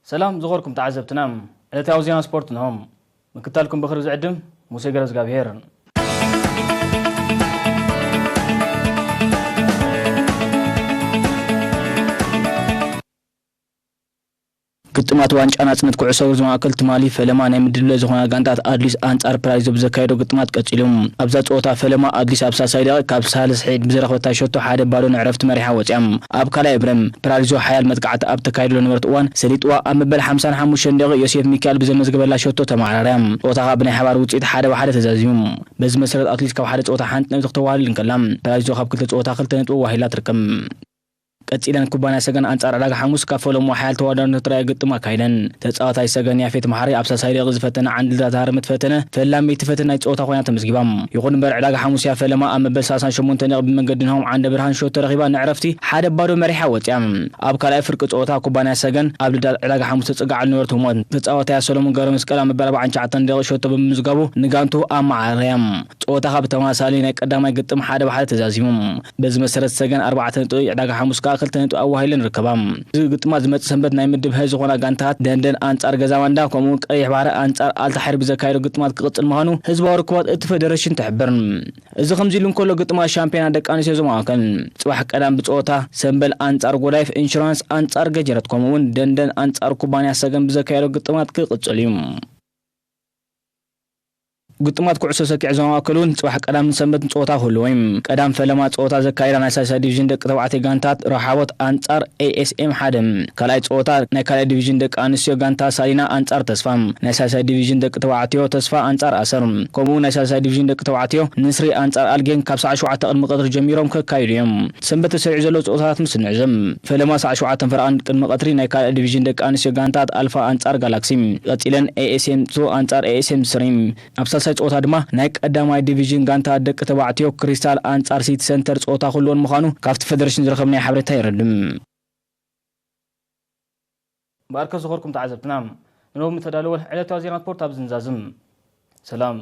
ሰላም ዝኸርኩም ተዓዘብትና፣ ዕለታዊ ዜና ስፖርት እንሆ። ምክታልኩም ብኽሪ ዝዕድም ሙሴ ገረዝጋብሄር። ግጥማት ዋንጫ ናጽነት ኩዕሶ እግሪ ዞን ማእከል ትማሊ ፈለማ ናይ ምድብለ ዝኾና ጋንታት ኣድሊስ ኣንጻር ፕራይዞ ብዘካየዶ ግጥማት ቀጺሉ። ኣብዛ ጸወታ ፈለማ ኣድሊስ ኣብ ሳልሳይ ደቂቕ ካብ ሳልስ ሒድ ብዝረኸበታ ሸቶ ሓደ ባዶ ንዕረፍቲ መሪሓ ወጽያ። ኣብ ካልኣይ እብረ ፕራሪዞ ሓያል መጥቃዕቲ ኣብ ተካይድሉ ነበረት እዋን ሰሊጥዋ ኣብ መበል ሓምሳን ሓሙሽተን ደቂቕ ዮሴፍ ሚካኤል ብዘመዝገበላ ሸቶ ተመዓራርያ። ጸወታ ካብ ናይ ሓባር ውጽኢት ሓደ ብሓደ ተዛዚሙ። በዚ መሰረት ኣትሊስ ካብ ሓደ ጸወታ ሓንቲ ነጥቢ ተዋህልል እንከላ ፕራሪዞ ካብ ክልተ ጸወታ ክልተ ነጥቢ ዋሂላ ትርከብ። ቀጺለን ኩባንያ ሰገን ኣንጻር ዕዳጋ ሓሙስ ካብ ፈለሞ ሓያል ተወዳዳሪ ተራየ ግጥም ኣካይደን። ተጻዋታይ ሰገን ያፌት መሓሪ ኣብ ሳልሳይ ደቂቕ ዝፈተነ ዓንድልታት ሃርምት ፈተነ ፈላመይቲ ፈተነ ናይ ጸወታ ኮይና ተመዝጊባ። ይኹን እምበር ዕዳጋ ሓሙስ እያ ፈለማ ኣብ መበል ሰላሳን ሸሞንተን ደቂቕ ብመንገዲ ናሆም ዓንደ ብርሃን ሾት ተረኺባ ንዕረፍቲ ሓደ ባዶ መሪሓ ወጽያ። ኣብ ካልኣይ ፍርቂ ጸወታ ኩባንያ ሰገን ኣብ ልዳት ዕዳጋ ሓሙስ ተጸጋዓሉ ነበርት ህሞት ተጻዋታይ ሰሎሞን ገብረ መስቀል ኣብ መበል ኣርባዓን ትሽዓተን ደቂቕ ሸቶ ብምምዝጋቡ ንጋንቱ ኣመዓረያ። ጸወታ ካብ ተመሳሳሊ ናይ ቀዳማይ ግጥም ሓደ ብሓደ ተዛዚሙ። በዚ መሰረት ሰገን ኣርባዕተ ነጥቢ፣ ዕዳጋ ሓሙስ ከኣ ክልተ ነጥቢ ኣዋሂለን ርከባ። እዚ ግጥማት ዝመጽእ ሰንበት ናይ ምድብ ሀ ዝኾና ጋንታት ደንደን ኣንጻር ገዛ ማንዳ ከምኡ እውን ቀይሕ ባሕሪ ኣንጻር ኣልታሕሪ ብዘካየዶ ግጥማት ክቕጽል ምዃኑ ህዝባዊ ርክባት እቲ ፌደሬሽን ትሕብር። እዚ ከምዚ ኢሉ እንከሎ ግጥማት ሻምፒዮና ደቂ ኣንስትዮ ዞባ ማእከል ጽባሕ ቀዳም ብጸወታ ሰንበል ኣንጻር ጎዳይፍ ኢንሹራንስ ኣንጻር ገጀረት ከምኡ እውን ደንደን ኣንጻር ኩባንያ ሰገን ብዘካየዶ ግጥማት ክቕጽል እዩ። ግጥማት ኩዕሶ ሰኪዕ ዞባ ማእከል እውን ጽባሕ ቀዳምን ሰንበትን ጸወታ ክህልዎ እዩ። ቀዳም ፈለማ ጸወታ ዘካየዳ ናይ ሳልሳይ ዲቪዥን ደቂ ተባዕትዮ ጋንታት ረሓቦት ኣንጻር ኤ ኤስ ኤም ሓደ፣ ካልኣይ ጸወታ ናይ ካልኣይ ዲቪዥን ደቂ ኣንስትዮ ጋንታ ሳሊና ኣንጻር ተስፋ፣ ናይ ሳልሳይ ዲቪዥን ደቂ ተባዕትዮ ተስፋ ኣንጻር ኣሰር፣ ከምኡ ናይ ሳልሳይ ዲቪዥን ደቂ ተባዕትዮ ንስሪ ኣንጻር ኣልጌን ካብ ሰዓት ሸውዓተ ቅድሚ ቀትሪ ጀሚሮም ከካይዱ እዮም። ሰንበት ተሰሪዑ ዘሎ ጸወታታት ምስ እንዕዘም፣ ፈለማ ሰዓት ሸውዓተን ፈረቓን ቅድሚ ቀትሪ ናይ ካልኣይ ዲቪዥን ደቂ ኣንስትዮ ጋንታት ኣልፋ ኣንጻር ጋላክሲ፣ ቀጺለን ኤ ኤስ ኤም ቱ ኣንጻር ኤ ኤስ ኤም ስሪ፣ ኣብ ሳልሳይ ጸወታ ድማ ናይ ቀዳማይ ዲቪዥን ጋንታ ደቂ ተባዕትዮ ክሪስታል ኣንጻር ሲቲ ሰንተር ጸወታ ክህልወን ምዃኑ ካብቲ ፌደሬሽን ዝረኸብናዮ ሓበሬታ የረድእ። እምበኣርከስ ዝኸርኩም ተዓዘብትና፣ ንሎሚ ተዳለወ ዕለታዊ ዜና ስፖርት ኣብዚ ንዛዝም። ሰላም።